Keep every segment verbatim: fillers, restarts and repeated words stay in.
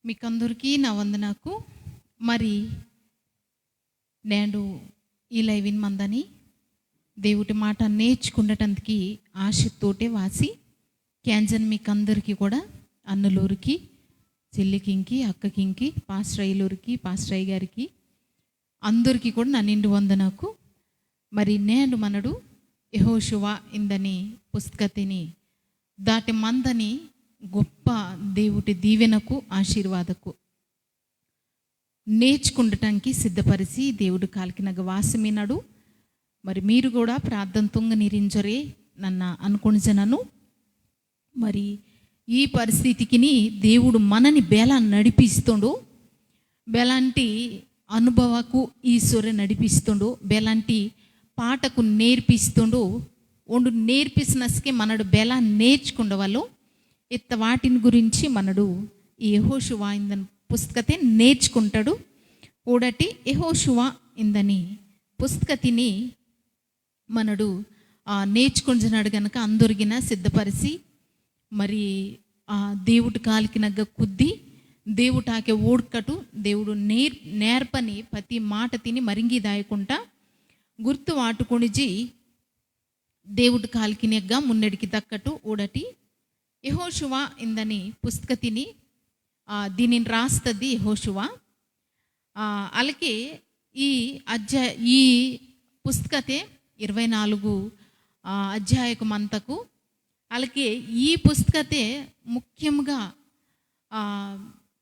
మీకందరికీ నా వందనాకు. మరి నేడు ఈ లైవిన్ మందని దేవుటి మాట నేర్చుకుండటానికి ఆశతోటే వాసి కేంజన్ మీకందరికీ కూడా అన్నలూరికి, చెల్లికింకి, అక్కకింకి, పాస్టర్ అయ్యలూరికి, పాస్టర్ అయ్య గారికి అందరికీ కూడా నా నిండు వందనాకు. మరి నేడు మనడు యెహోషువ ఇందని పుస్తకతిని దాటి మందని గొప్ప దేవుటి దీవెనకు ఆశీర్వాదకు నేర్చుకుండటానికి సిద్ధపరిచి దేవుడు కాలికినగ వాసమినడు. మరి మీరు కూడా ప్రార్థన తుంగ నిరించరే నన్న అనుకుని జనను. మరి ఈ పరిస్థితికిని దేవుడు మనని బేలా నడిపిస్తుండు, బెలాంటి అనుభవకు ఈశ్వరు నడిపిస్తుండు, బెలాంటి పాటకు నేర్పిస్తుండు, ఉండు నేర్పిసినస్కే మనడు బెలా నేర్చుకుండవలో ఇత్త వాటిని గురించి మనడు ఈ యెహోషువ ఇందని పుస్తకతే నేర్చుకుంటాడు. ఓడటి యెహోషువ ఇందని పుస్తకతిని మనడు, ఆ, నేర్చుకుంటున్నాడు గనక అందరిగిన సిద్ధపరిచి, మరి, ఆ, దేవుడు కాలికినగ్గ కుద్ది, దేవుటాకే ఓడ్కటు, దేవుడు నేర్-, నేర్పని ప్రతి మాట తిని మరింగి దాయకుంట గుర్తు వాటుకొనిజి దేవుడు కాలికినగ్గ మున్నెడికి దక్కటు ఓడటి యెహోషువ ఇందని పుస్తకతిని, ఆ, దీనిని రాస్తది యెహోషువ. ఆ, అలాగే ఈ అధ్యాయ-, ఈ పుస్తకతే ఇరవై నాలుగు, ఆ, అధ్యాయకు మంతకు. అలాగే ఈ పుస్తకతే ముఖ్యంగా, ఆ,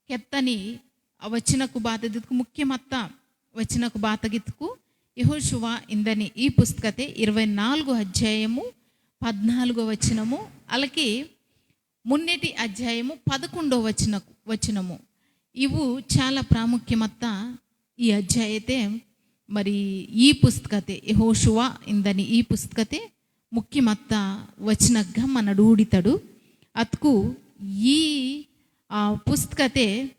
కెత్తని ఆ వచనకు బాతదిత్కు ముఖ్యమత్త వచనకు బాతగిత్కు యెహోషువ ఇందని ఈ పుస్తకతే ఇరవై నాలుగు అధ్యాయము పద్నాలుగో వచనము, అలాగే మున్నెటి అధ్యాయము పదకొండో వచనకు, వచనము. ఇవు చాలా ప్రాముఖ్యమత్త ఈ అధ్యాయతే. మరి ఈ పుస్తకతే, యెహోషువ ఇందని ఈ పుస్తకతే ముఖ్యమత్త వచనగ్గా మనడు ఊడితడు. అత్కు ఈ, ఆ, పుస్తకతే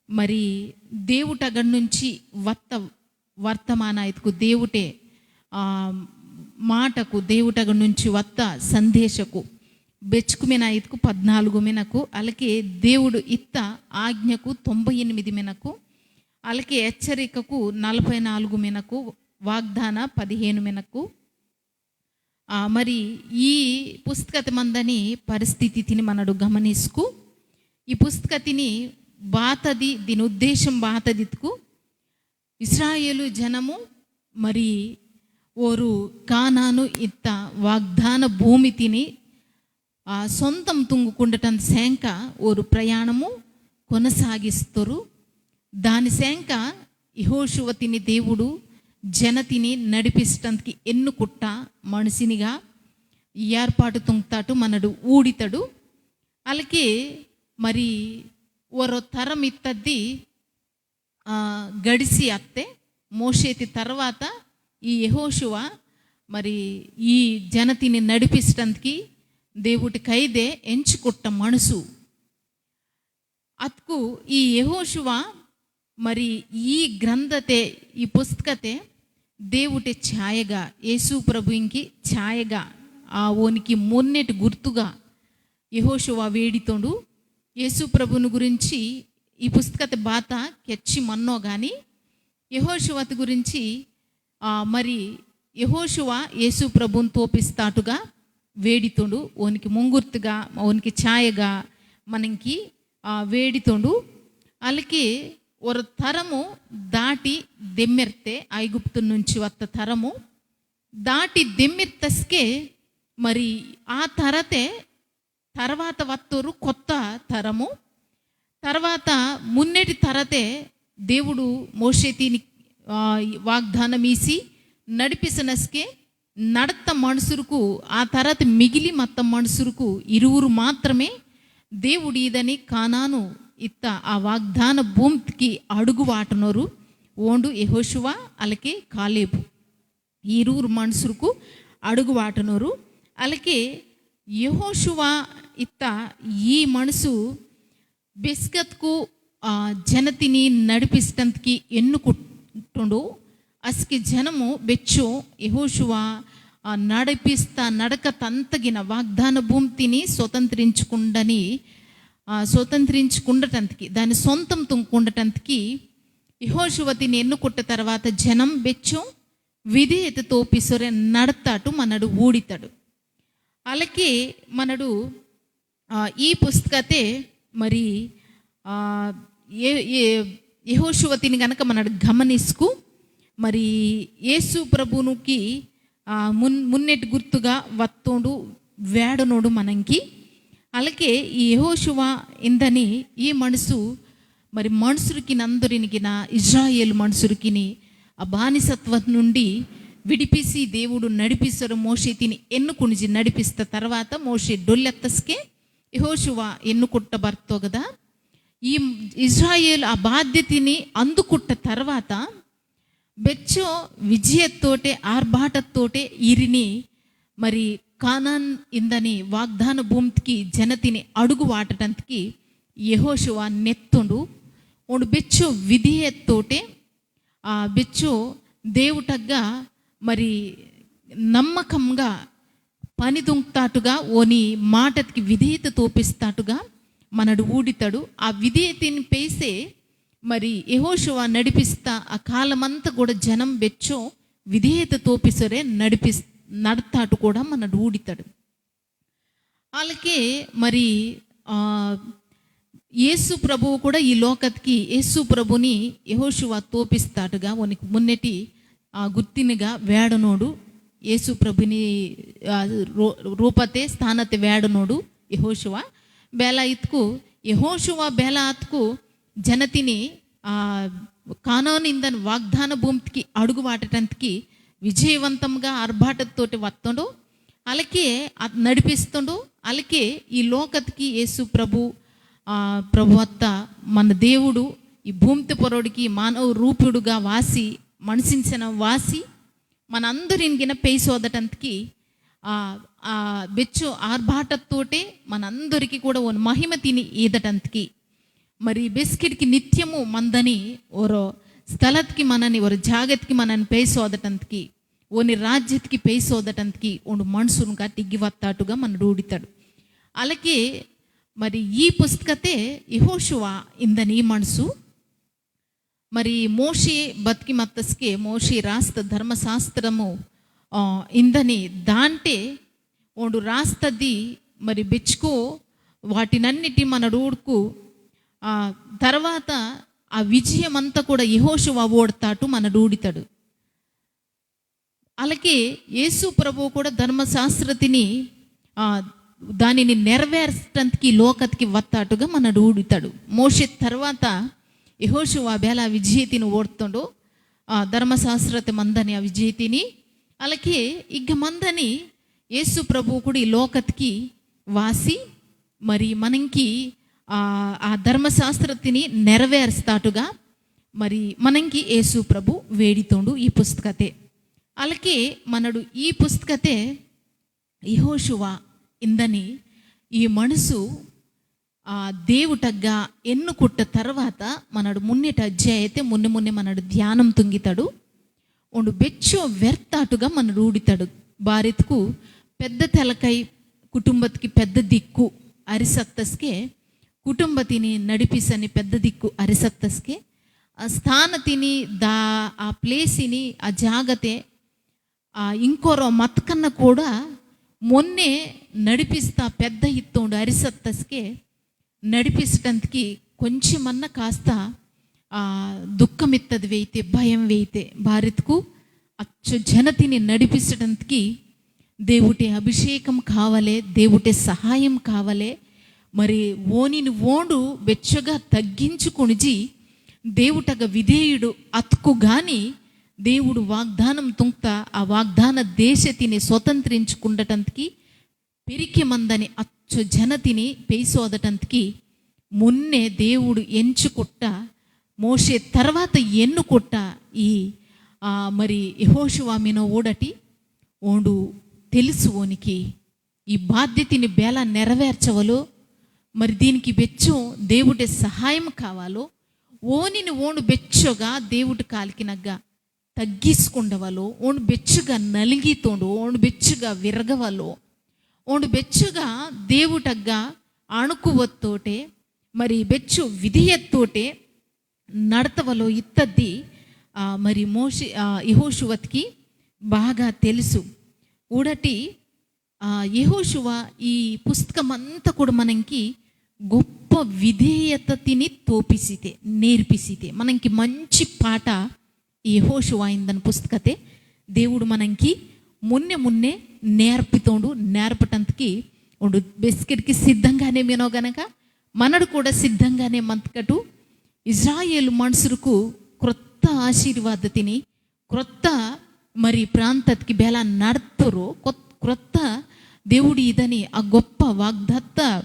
మరి దేవుటగడ నుంచి వత్త వర్తమాన ఇత్కు దేవుటే, ఆ, మాటకు దేవుటగ నుంచి వత్త సందేశకు బెచ్చుకుమిన ఇత్కు పద్నాలుగు మినకు, అలాగే దేవుడు ఇత్త ఆజ్ఞకు తొంభై ఎనిమిది మినకు, అలాగే హెచ్చరికకు నలభై నాలుగు మినకు, వాగ్దాన పదిహేను మినకు. ఆ, మరి ఈ పుస్తకత మందని పరిస్థితి తిని మనడు గమనిస్కు, ఈ పుస్తకతిని బాతది, దీని ఉద్దేశం బాతదిత్కు, ఇస్రాయేలు జనము మరి ఓరు కానాను ఇత్త వాగ్దాన భూమి తిని, ఆ, సొంతం తుంగుకుండటం సేంక ఓరు ప్రయాణము కొనసాగిస్తరు. దాని సేంక యెహోషువ తిని దేవుడు జనతిని నడిపిస్టందుకి ఎన్నుకుట్ట మనిషినిగా ఏర్పాటు తుంగ్తాటు మనడు ఊడితడు. అలాగే మరి ఒరో తరం ఇత్తద్ది, ఆ, గడిసి అత్తే మోషేతి తర్వాత ఈ యెహోషువ మరి ఈ జనతిని నడిపిస్టందుకి దేవుటి కైదే ఎంచుకుట్ట మనసు. అత్కు ఈ యెహోషువ మరి ఈ గ్రంథతే, ఈ పుస్తకతే దేవుటే ఛాయగా, యేసు ప్రభుంకి ఛాయగా, ఆ ఓనికి మొన్నెటి గుర్తుగా యెహోషువ వేడితోండు. యేసు ప్రభును గురించి ఈ పుస్తకతే బాత కెచ్చి మన్నో గాని యెహోషువత గురించి, ఆ, మరి యెహోషువ యేసు ప్రభుని తోపిస్తాటుగా వేడితోండు, ఓనికి ముంగుర్తుగా, ఓనికి ఛాయగా మనంకి, ఆ, వేడితోండు. అలాగే ఒరో తరము దాటి దెమ్మెర్తే, ఐగుప్తు నుంచి వత్త తరము దాటి దెమ్మెర్తస్కే మరి ఆ తరతే తర్వాత వత్తోరు కొత్త తరము. తర్వాత మున్నెటి తరతే దేవుడు మోషే తిని, ఆ, వాగ్దానం ఈసి నడిపిసనస్కే నడత్త మనుసురుకు, ఆ తర్వాత మిగిలి మత్త మనుసురుకు ఇరువురు మాత్రమే దేవుడు ఈదని కానాను ఇత్త ఆ వాగ్దాన భూమికి అడుగు వాటనోరు ఓండు యెహోషువ, అలాగే కాలేబు. ఈ ఇరువురు మనుసురుకు అడుగు వాటనోరు. అలాగే యెహోషువ ఇత్త ఈ మనసు బెస్కత్కు, ఆ, జనతిని నడిపిస్టందుకి ఎన్నుకుంటుండు. అస్కి జనము బెచ్చు యెహోషువ, ఆ, నడిపిస్తా నడక తంతగిన వాగ్దాన భూమితిని స్వతంత్రించుకుండని ఆ, స్వతంత్రించుకుండటంతకి, దాని సొంతం తుంకుండటంతకి యెహోషువ తిని ఎన్నుకుట్ట తర్వాత జనం బెచ్చో విధేయత తోపిసొరే నడతాటు మనడు ఊడితడు. అలాగే మనడు, ఆ, ఈ పుస్తకతే మరి, ఆ, ఏ-, ఏ-, యెహోషువ తిని గనక మనడు గమనిస్కు మరి యేసు ప్రభునుకి, ఆ, మున్-, మున్నెటి గుర్తుగా వత్తోండు వేడనోడు మనంకి. అలాగే ఈ యెహోషువ ఇందని ఈ మనసు మరి మనుషులకి నందరినిగిన ఇజ్రాయేల్ మనుషులకిని ఆ బానిసత్వం నుండి విడిపిసి దేవుడు నడిపిస్తారు. మోషే తిని ఎన్నుకునిజి నడిపిస్త తర్వాత మోషే డొల్లెత్తస్కే యెహోషువ ఎన్నుకుట్ట బర్తో కదా. ఈ ఇజ్రాయేల్ ఆ బాధ్యతని అందుకుట్ట తర్వాత బెచ్చో విజయత్తోటే ఆర్భాటత్తోటే ఈరిని మరి కానాన్ ఇందని వాగ్దాన భూమికి జనతిని అడుగు వాటటంతకి యెహోషువ నెత్తుండు. ఓండు బెచ్చో విధేయత్తోటే, ఆ, బెచ్చో దేవుటగ్గా మరి నమ్మకంగా పని దుంక్తాటుగా ఓని మాటతికి విధేయత తోపిస్తాటుగా మనడు ఊడితడు. ఆ విధేయతని పేసే మరి యెహోషువ నడిపిస్తా ఆ కాలమంతా కూడా జనం బెచ్చో విధేయత తోపిసొరే నడిపిస్-, నడతాటు కూడా మనడు ఊడితడు. అలాగే మరి, ఆ, యేసు ప్రభువు కూడా ఈ లోకతికి యేసు ప్రభుని యెహోషువ తోపిస్తాటుగా ఓనికి మున్నెటి ఆ గుర్తినిగా వేడనోడు యేసు ప్రభుని, ఆ, రూ-, రూపతే స్థానతే వేడనోడు యెహోషువ. బేల ఇత్కు యెహోషువ బేల అత్కు జనతిని, ఆ, కానాన్ ఇందని వాగ్దాన భూమికి అడుగు వాటటంతకి విజయవంతంగా ఆర్భాటతోటి వత్తోండు. అలాగే అత్-, నడిపిస్తోండు. అలాగే ఈ లోకతికి యేసు ప్రభు, ఆ, ప్రభు అత్త మన దేవుడు ఈ భూమితి పొరడికి మానవ రూపుడుగా వాసి, మనిషించిన వాసి, మనందరినిగిన పేసోదటంతకి, ఆ, ఆ బెచ్చు ఆర్భాటతోటే మనందరికీ కూడా ఓని మహిమ తిని ఈదటంతకి. మరి బెస్కిడికి నిత్యము మందని ఓరో స్థలతికి మనని, ఓరో జాగతికి మనని పేసోదటంతకి, ఓని రాజ్యతికి పేసోదటంతకి ఓండు మనుషునుగా టిగ్గి వత్తాటుగా మనడు ఊడితడు. అలాగే మరి ఈ పుస్తకతే యెహోషువ ఇందని ఈ మనసు మరి మోషే బతికి మత్తస్కే మోషే రాస్త ధర్మశాస్త్రము, ఆ, ఇందని దాంటే ఓండు రాస్తది మరి బెచ్చుకో వాటినన్నిటి మనడు ఊడుకు, ఆ, తర్వాత ఆ విజయమంతా కూడా యెహోషువ ఓడతాటు మనడు ఊడితడు. అలాగే యేసు ప్రభు కూడా ధర్మశాస్త్రతిని, ఆ, దానిని నెరవేర్చడానికి లోకతికి వత్తాటుగా మనడు ఊడితాడు. మోషే తర్వాత యెహోషువ బేల విజయతిని ఓడుతుండు, ఆ, ధర్మశాస్త్రతి మందని ఆ విజయతిని. అలాగే ఇక మందని యేసు ప్రభు కూడా ఈ లోకతికి వాసి మరి మనంకి, ఆ, ఆ ధర్మశాస్త్రతిని నెరవేరుస్తాటుగా మరి మనంకి యేసు ప్రభు వేడితోండు ఈ పుస్తకతే. అలాగే మనడు ఈ పుస్తకతే యెహోషువ ఇందని ఈ మనసు, ఆ, దేవుటగ్గా ఎన్నుకుట్ట తర్వాత మనడు మున్నెట అధ్యాయతే మున్నె మున్నె మనడు ధ్యానం తుంగితడు. ఓండు బెచ్చో వెర్తాటుగా మనడు ఊడితడు. బారిత్కు పెద్ద తెలకై కుటుంబత్కి పెద్ద దిక్కు అరిసత్తస్కే, కుటుంబతిని నడిపిసని పెద్ద దిక్కు అరిసత్తస్కే, ఆ స్థానతిని దా, ఆ ప్లేసిని, ఆ జాగతే, ఆ ఇంకొరో మత్కన్న కూడా మొన్నే నడిపిస్తా పెద్ద ఇత్తోండు అరిసత్తస్కే, నడిపిసటంతకి కొంచెమన్న కాస్త, ఆ, దుఃఖమిత్తది వెయితే, భయం వెయితే, బారిత్కు అచ్చు జనతిని నడిపిసటంతకి దేవుటే అభిషేకం కావలే, దేవుటే సహాయం కావలే. మరి ఓనిని ఓండు బెచ్చగా తగ్గించుకొనిజి, దేవుటగ విధేయుడు అత్కు గాని దేవుడు వాగ్దానం తుంక్త ఆ వాగ్దాన దేశతిని స్వతంత్రించుకుండటంతకి పెరికె మందని అచ్చు జనతిని పెయిసోదటంతకి మున్నే దేవుడు ఎంచుకుట్ట, మోషే తర్వాత ఎన్నుకుట్ట ఈ, ఆ, మరి యెహోషువ మినో ఓడటి ఓండు తెలుసు ఓనికి ఈ బాధ్యతని బేల నెరవేర్చవలో, మరి దీనికి బెచ్చో దేవుటే సహాయం కావాలో, ఓనిని ఓండు బెచ్చోగా దేవుటి కాలికినగ్గా తగ్గిసుకుండవలో, ఓండు బెచ్చుగా నలిగితోండు, ఓండు బెచ్చుగా విరగవలో, ఓండు బెచ్చుగా దేవుటగ్గా అణుకువత్తోటే, మరి బెచ్చు విధేయతతోటే నడతవలో ఇత్తద్ది, ఆ, మరి మోషే, ఆ, యెహోషువత్కి బాగా తెలుసు. ఊడటి, ఆ, యెహోషువ ఈ పుస్తకమంతా కూడా మనంకి గొప్ప విధేయత తిని తోపిసితే, నేర్పిసితే. మనంకి మంచి పాట ఈ యెహోషువ ఇందన్ పుస్తకతే. దేవుడు మనంకి మున్నే మున్నే నేర్పితోండు, నేర్పటంతకి ఉండు. బెస్కెట్కి సిద్ధంగానే మినో గనక మనడు కూడా సిద్ధంగానే మంతకటు. ఇజ్రాయేలు మనుషులకు క్రొత్త ఆశీర్వాద తిని, క్రొత్త మరి ప్రాంతత్కి బేలా నడ్తరు, కొత్-, క్రొత్త దేవుడు ఇదని ఆ గొప్ప వాగ్దత్త,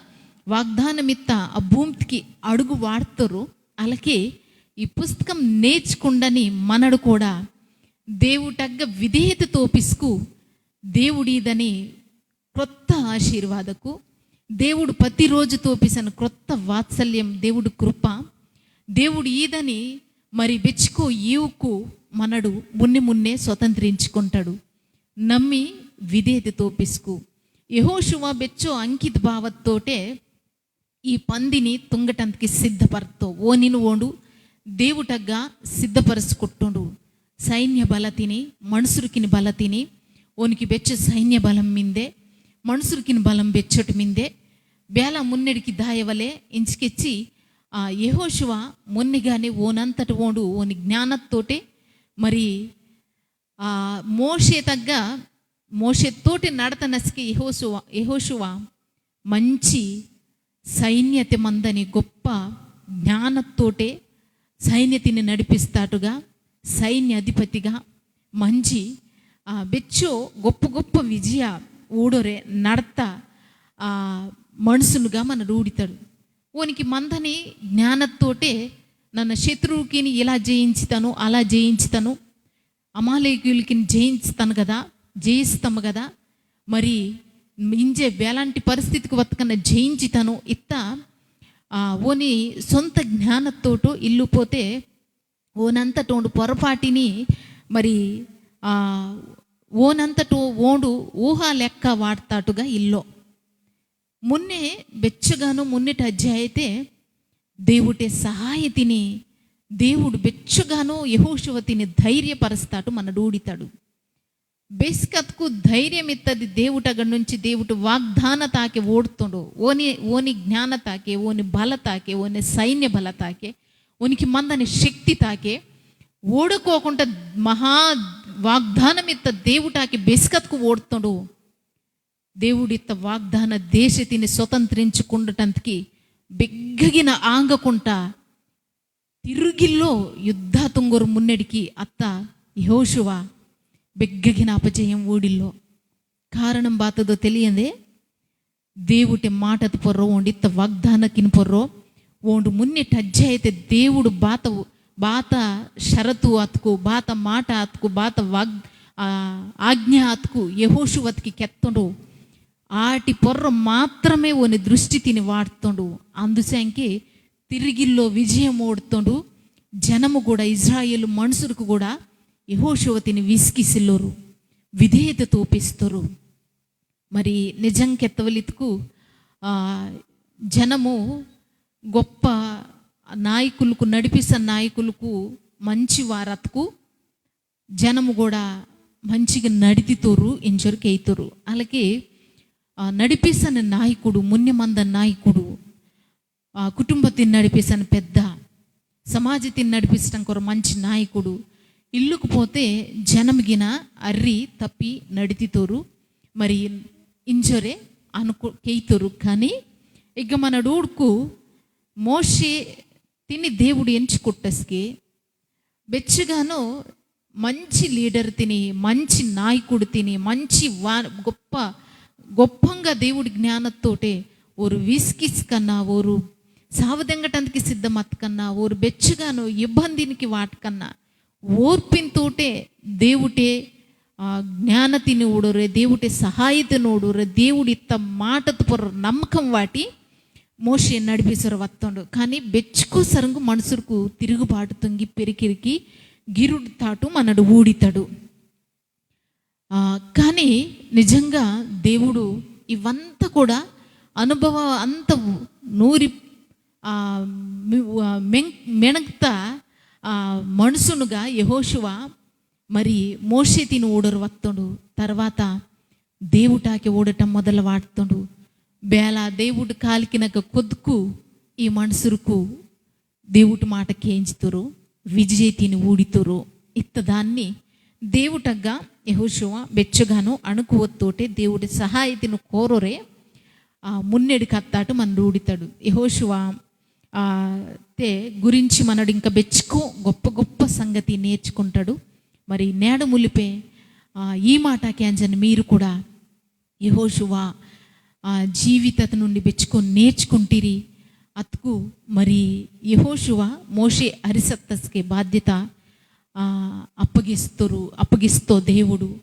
వాగ్దానమిత్త ఆ భూమికి అడుగు వాడ్తరు. అలాగే ఈ పుస్తకం నేర్చుకుండని మనడు కూడా దేవుటగ్గ విధేయత తోపిస్కు దేవుడు ఇదని క్రొత్త ఆశీర్వాదకు, దేవుడు ప్రతిరోజు తోపిసిన క్రొత్త వాత్సల్యం, దేవుడు కృప, దేవుడు ఈదని మరి బెచ్చుకో ఈవుకు మనడు మున్నే మున్నే స్వతంత్రించుకుంటాడు. నమ్మి విధేయత తోపిస్కు. యెహోషువ బెచ్చో అంకిత భావత్తోటే ఈ పందిని తుంగటంతకి సిద్ధపర్తో. ఓనిని ఓండు దేవుటగ్గా సిద్ధపరచుకొట్టోండు. సైన్య బలతిని, మనుసురుకిని బలతిని, ఓనికి బెచ్చ సైన్య బలం మిందే, మనుసురుకిని బలం బెచ్చొటి మిందే. బేల మున్నెడికి దాయవలే ఇంచికెచ్చి, ఆ, యెహోషువ మున్నెగానే ఓనంతట ఓండు, ఓని జ్ఞానత్తోటే మరి ఆ, మోషే తగ్గ, మోషే తోటి నడతనస్కి యెహోషువ, యెహోషువ మంచి సైన్యత మందని గొప్ప జ్ఞానత్తోటే సైన్యతిని నడిపిస్తాటుగా, సైన్య అధిపతిగా మంచి, ఆ, బెచ్చో గొప్ప గొప్ప విజయ ఊడొరే నడత, ఆ, మనుషులుగా మన రూడితాడు. ఓనికి మందని జ్ఞానత్తోటే నన్న శత్రువుకిని ఇలా జయించితను, అలా జయించితను, అమాలేకీయులకిని జయించితను కదా, జయిస్తాము కదా. మరి ఇంజే ఎలాంటి పరిస్థితికి వత్తకన్నా జయించితను ఇత్త, ఆ, ఓని సొంత జ్ఞానత్తోటో ఇల్లు పోతే ఓనంతటోండు పొరపాటిని మరి, ఆ, ఓనంతటో ఓండు ఊహ లెక్క వాడతాటుగా ఇల్లో. మున్నే బెచ్చగాను మున్నిటి అధ్యాయతే దేవుటే సహాయతిని, దేవుడు బెచ్చగాను యెహోషువతిని ధైర్యపరస్తాటు మనడు ఊడితాడు. బెస్కత్కు ధైర్యమిత్తది దేవుటగడ నుంచి దేవుడు వాగ్దాన తాకే ఓడుతుండు. ఓని, ఓని జ్ఞాన తాకే, ఓని బల తాకే, ఓని సైన్య బల తాకే, ఓనికి మందని శక్తి తాకే, ఓడుకోకుండా మహా వాగ్దానమిత్త దేవుటాకి బెస్కత్కు ఓడుతుండు. దేవుడిత్త వాగ్దాన దేశతిని స్వతంత్రించుకుండటంతకి బెగ్గగిన ఆంగకుంట తిరుగిల్లో యుద్ధ తుంగొరు మున్నెడికి అత్త యెహోషువ బెగ్గగిన అపజయం ఊడిల్లో. కారణం బాతదో తెలియందే దేవుటే మాటత పొర్రో, ఓండిత్త వాగ్దానకిన పొర్రో, ఓండు మున్నె టజ్జాయితే దేవుడు బాత, బాత షరతు అత్కు, బాత మాట అత్కు, బాత వాగ్-, ఆ, ఆజ్ఞ అత్కు యెహోషువత్కి కెత్తోండు. ఆటి పొర్రో మాత్రమే ఓని దృష్టి తిని వాడ్తోండు. అందుసంకే తిరిగిల్లో విజయం ఓడ్తోండు. జనము కూడా, ఇజ్రాయేలు మనుషులకు కూడా యెహోషువతిని విసిగిసిల్లోరు, విధేయత తోపిస్తోరు. మరి నిజం కెత్తవలిత్కు, ఆ, జనము గొప్ప నాయకులకు, నడిపిస నాయకులకు మంచి వారత్కు జనము కూడా మంచిగా నడితితోరు, ఇంజోరు కెయితోరు. అలాగే, ఆ, నడిపిసని నాయకుడు, మున్నె మంద నాయకుడు, ఆ, కుటుంబతిని నడిపిసని పెద్ద, సమాజతిని నడిపిసటంకి ఒక మంచి నాయకుడు ఇల్లుకు పోతే జనమిగిన అర్రి తప్పి నడితితోరు, మరి ఇంజోరే అనుకు-, కెయితోరు. కానీ ఇక మనడు ఊడ్కు మోషే తిని దేవుడు ఎంచుకుట్టస్కే బెచ్చగాను మంచి లీడర్ తిని, మంచి నాయకుడు తిని, మంచి వా-, గొప్ప, గొప్పంగా దేవుడి జ్ఞానత్తోటే ఓరు విసిగిస్కన్నా, ఓరు సావదెంగటందుకి సిద్ధమత్కన్నా, ఓరు బెచ్చగాను ఇబ్బందినికి వాటికన్నా, ఓర్పిన్తోటే దేవుటే, ఆ, జ్ఞానతిని ఓడోరే, దేవుటే సహాయతిని ఓడోరే, దేవుడిత్త మాటత పొర్రో నమ్మకం వాటి మోషే నడిపిసోరు వత్తోండు. కానీ బెచ్చుకో సరంగు మనుసురుకు తిరుగుబాటు తుంగి పెరికిరికి గిరుడు తాటు మనడు ఊడితడు. ఆ, కానీ నిజంగా దేవుడు ఇవంతా కూడా అనుభవ అంత నూరి ఆ, మి-, ఆ, మెం-, మెణక్త, ఆ, మనుసునుగా యెహోషువ మరి మోషే తిని ఊడరు వత్తోండు. తర్వాత దేవుటాకి ఊడటం మొదలు వాడుతోండు. బేల దేవుడు కాలికినక కొద్దుకు ఈ మనుసురుకు దేవుటి మాట కేంజితురు, విజేతిని ఊడితురు. ఇత్తదాన్ని దేవుటగ్గా యెహోషువ బెచ్చగాను అణుకువత్తోటే దేవుడి సహాయతిని కోరొరే, ఆ, మున్నెడి కత్తాటు మన రూడితాడు. యెహోషువ, ఆ, తే గురించి మనడు ఇంకా బెచ్చుకో గొప్ప గొప్ప సంగతి నేర్చుకుంటాడు. మరి నేడు ములిపే, ఆ, ఈ మాట కేంజని మీరు కూడా యెహోషువ, ఆ, జీవితత నుండి బెచ్చుకొని నేర్చుకుంటిరి. అతుకు మరి యెహోషువ మోషే అరిసత్తస్కే బాధ్యత, ఆ, అప్పగిస్తురు, అప్పగిస్తో దేవుడు.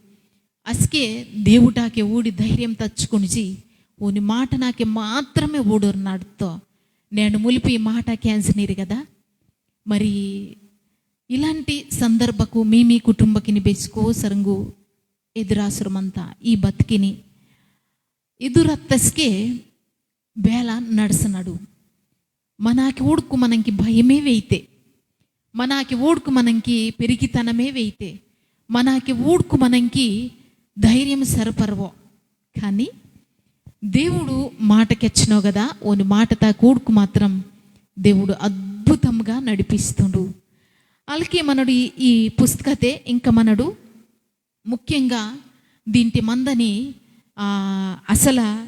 అస్కే దేవుటాకే ఊడి ధైర్యం తచ్చుకునిచి, ఓని మాట నాకే మాత్రమే ఊడోరు నడుతో. నేను ములిపి ఈ మాట కేంజనీరు కదా. మరి ఇలాంటి సందర్భకు మీ మీ కుటుంబకిని బెచ్చుకో సరంగు ఎదురాసురమంతా ఈ బతికిని ఎదురత్తస్కే బేల నడసనడు. మనాకి ఊడుకు మనంకి భయమే వెయితే, మనాకి ఊడుకు మనంకి పెరిగితనమే వెయితే, మనాకి ఊడుకు మనంకి ధైర్యం సరపరవో. కానీ దేవుడు మాట కెచ్చినో కదా, ఓని మాట తా కూడుకు మాత్రం దేవుడు అద్భుతంగా నడిపిస్తుండు. అలాగే మనడు ఈ, ఈ పుస్తకతే ఇంకా మనడు ముఖ్యంగా దీంటి మందని, ఆ, అసలు,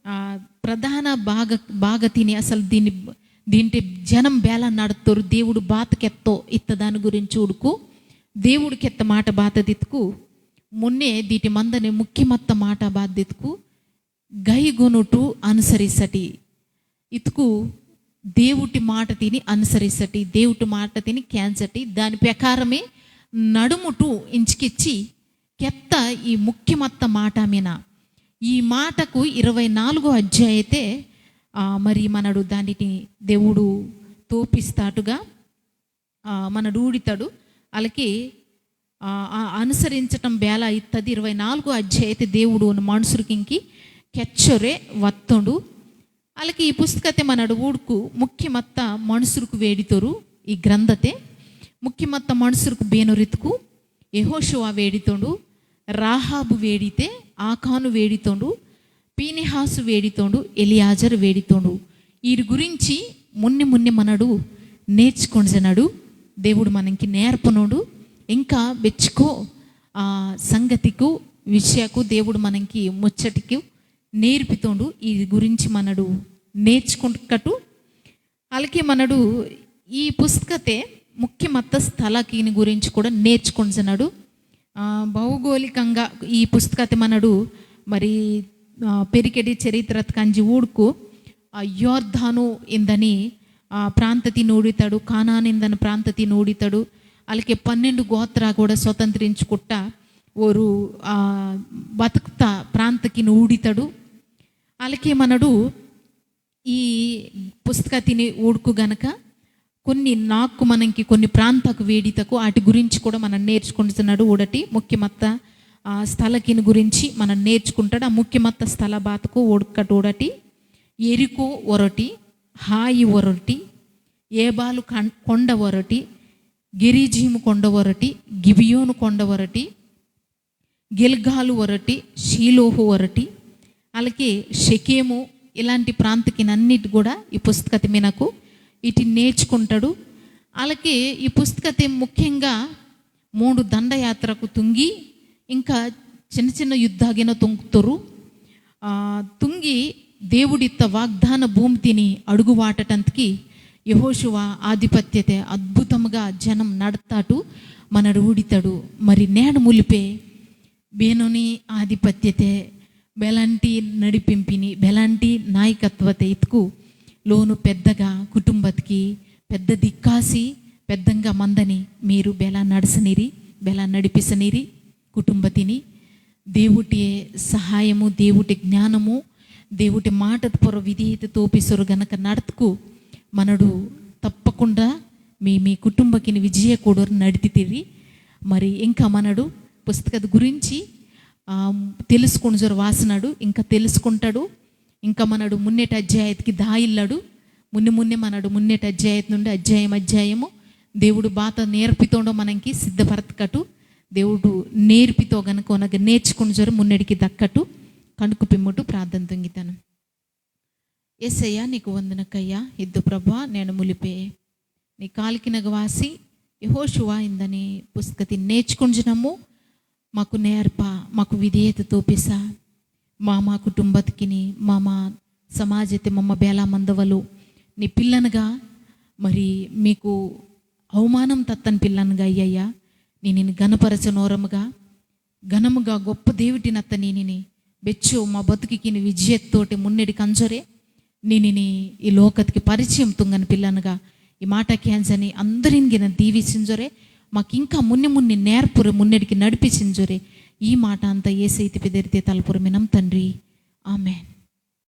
ఆ, ప్రధాన భాగ-, భాగతిని అసలు దీని, దీంటి జనం బేల నడుతోరు, దేవుడు బాత కెత్తో ఇత్త దాని గురించి ఊడుకు, దేవుడు కెత్త మాట బాతదిత్కు, మున్నే దీటి మందని ముఖ్యమత్త మాట బాతదిత్కు, గైగొనుటు అనుసరిసటి. ఇతుకు దేవుటి మాట తిని అనుసరిసటి, దేవుటి మాట తిని కేంజటి, దాని ప్రకారమే నడుముటు ఇంచుకిచ్చి కెత్త ఈ ముఖ్యమత్త మాట మీన. ఈ మాటకు ఇరవై నాలుగో అధ్యాయతే, ఆ, మరి మనడు దానిని దేవుడు తోపిస్తాటుగా, ఆ, మనడు ఊడితాడు. అలాగే, ఆ, ఆ అనుసరించటం బేల ఇత్తది. ఇరవై నాలుగో అధ్యాయతే దేవుడు మనుషులకింకి కెచ్చొరే వత్తోండు. అలాగే ఈ పుస్తకతే మనడు ఊడుకు ముఖ్యమత్త మనుషులకు వేడితోరు ఈ గ్రంథతే. ముఖ్యమత్త మనుషులకు బేనొరితుకు యెహోషువ వేడితోండు, రాహాబు వేడితే, ఆకాను వేడితోండు, పీనిహాసు వేడితోండు, ఎలియాజరు వేడితోండు. వీరి గురించి మున్నె మున్నె మనడు నేర్చుకొంజనడు. దేవుడు మనకి నేర్పనోడు. ఇంకా బెచ్చుకో, ఆ, సంగతికు, విషయకు దేవుడు మనకి ముచ్చటికి నేర్పితోండు. ఈ గురించి మనడు నేర్చుకుంటూ అలాగే మనడు ఈ పుస్తకతే ముఖ్యమత్త స్థలకిని గురించి కూడా నేర్చుకొంజనడు. ఆ, భౌగోళికంగా ఈ పుస్తకతే మనడు మరి, ఆ, పెరికెడి చరిత్ర కంజి ఊడుకు, ఆ, యోర్ధాను ఇందని, ఆ, ప్రాంతతి నూడితడు, కానాన్ ఇందని ప్రాంతతి నూడితడు. అలాగే పన్నెండు గోత్ర కూడా స్వతంత్రించుకుట్ట ఓరు, ఆ, బతుకుత ప్రాంతకి నూడితడు. అలాగే మనడు ఈ పుస్తకతిని ఊడుకు గనక కొన్ని నాకు మనంకి కొన్ని ప్రాంతకు వేడితకు వాటి గురించి కూడా మనం నేర్చుకుంటున్నాడు. ఊడటి ముఖ్యమత్త, ఆ, స్థలకిని గురించి మనం నేర్చుకుంటాడు. ఆ ముఖ్యమత్త స్థల బాతకు ఊడకటి ఊడటి ఎరికో ఒరటి, హాయి ఒరటి, ఏబాలు కం-, కొండ ఒరటి, గెరిజీము కొండ ఒరటి, గిబియోను కొండ ఒరటి, గిల్గాలు ఒరటి, షీలోహు ఒరటి, అలాగే షెకెము, ఇలాంటి ప్రాంతకినన్నిటి కూడా ఈ పుస్తకతి మీనకు ఇటు నేర్చుకుంటాడు. అలాగే ఈ పుస్తకతే ముఖ్యంగా మూడు దండయాత్రకు తుంగి, ఇంకా చిన్న చిన్న యుద్ధాగిన తుంగుతోరు. ఆ, తుంగి దేవుడిత్త వాగ్దాన భూమితిని అడుగు వాటటంతకి యెహోషువ ఆధిపత్యతే అద్భుతముగా జనం నడతాటు మనడు ఊడితడు. మరి నేడు ములిపే బేనోని ఆధిపత్యతే, బెలాంటి నడిపింపిని, బెలాంటి నాయకత్వతే ఇత్కు లోను పెద్దగా కుటుంబత్కి పెద్ద దిక్కాసి పెద్దంగా మందని మీరు బెలా నడసనిరి, బెలా నడిపిసనిరి కుటుంబతిని. దేవుటే సహాయము, దేవుటే జ్ఞానము, దేవుటే మాటత పొర విధేయత తోపిసొరు గనక నడత్కు మనడు తప్పకుండా మీ, మీ కుటుంబకిని విజయ కూడొరు నడితితిరి. మరి ఇంకా మనడు పుస్తకత గురించి, ఆ, తెలుసుకొనుజొరు వాసనడు, ఇంకా తెలుసుకుంటాడు. ఇంకా మనడు మున్నేటి అధ్యాయతికి దాయిల్లడు. మున్నె మున్నె మనడు మున్నెటి అధ్యాయం నుండి అధ్యాయం అధ్యాయము దేవుడు బాత నేర్పితోండో మనంకి సిద్ధపరతకటు. దేవుడు నేర్పితో గనుక ఓనగ నేర్చుకుంజోరె మున్నెడికి దక్కటు. కణుకు పిమ్ముటు ప్రార్థన తుంగితను. ఏసయ్యా, నీకు వందనకయ్యా. ఇద్దు ప్రభా, నేను ములిపే నీ కాలికినగ వాసి యెహోషువ ఇందని పుస్తకతి నేర్చుకుంజునము. మాకు నేర్ప, మాకు విధేయత తోపిసా. మా మా కుటుంబతికిని, మా మా సమాజతే మమ్మ బేలా మందవలు నీ పిల్లనగా, మరి మీకు అవమానం తత్తని పిల్లనగా అయ్యయ్యా, నీ నేను గణపరచనోరముగా, ఘనముగా గొప్ప దేవుటినత్త నీనిని బెచ్చు మా బతుకుకిని విజయత్తోటి మున్నెడి కంజొరే, నీనిని ఈ లోకతికి పరిచయం తుంగని పిల్లనగా ఈ మాట కేంజని అందరినిగిన దీవిసింజొరే. మాకింకా మున్ని మున్ని నేర్పురు మున్నెడికి నడిపించింజొరే. ఈ మాట అంతా ఏసైతి పెదిరితే తలపురు మినం తండ్రి. ఆమెన్.